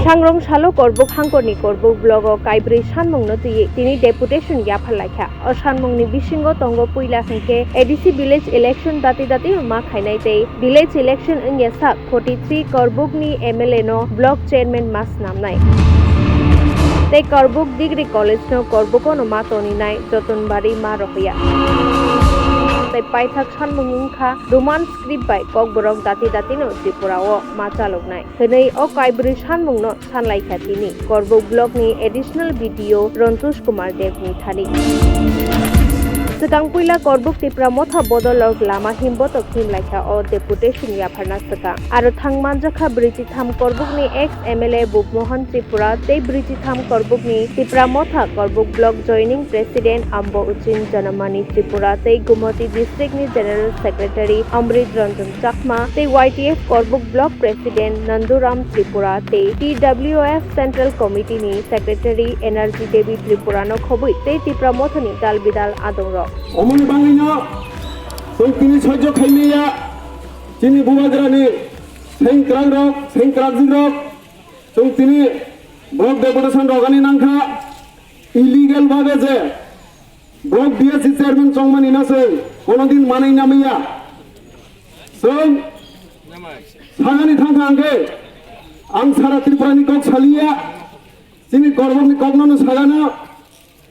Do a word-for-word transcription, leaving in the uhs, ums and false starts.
Thangrong salo Korbuk hangkorni Korbuk blogo kaibrwi sanmungno twiwi tini deputation yaphar laikha. O sanmungni bisingo tongo puila hwnkhe A D C village election dati dati ma khainai tei village election wngya sak forty three Korbukni M L A no block chairman ma snamnai. Tei Korbuk Degree College no Korbukono ma toninai, Jotonbari ma rohorya. Tei paithak sanmung wngkha Roman script bai Kokborok dati datino Tripura o ma chaloknai hwnwi o kaibrwi sanmungno sanlaikha tini Korbuk block ni additional B D O Rontush Kumar Dev ni thani. Swkang puila Korbuk Tipra Motha bodolrok lama himbotok himlaikha o deputation yapharna swkang. Aro thang manjakha brwichi tham Korbuk ni ex M L A Bubmohan Tripura tei brwichi tham Korbuk ni Tipra Motha Korbuk block joining president Ambo Uchin Janamani Tripura tei Gumoti district ni general secretary Amrit Ranjan Chakma tei Y T F Korbuk block president Nanduram Tripura tei T W F central committee ni secretary Energy Devi Tripura no khobwi tei Tipra Motha ni dal bidal adongrok. Omoni bangwino chwng tini sojjo khaimaya chini bubagrani sengkrakrok, sengkrakjikrok, chwng tini block deputation rogani nangkha. Illegal bhabe je block D S C chairman chongmani no chwng kono din manwi namaya. Chwng sagani thangkha hwnkhe ang sara Tripura ni kok saliya. Chini Korbuk ni kokno no sagano,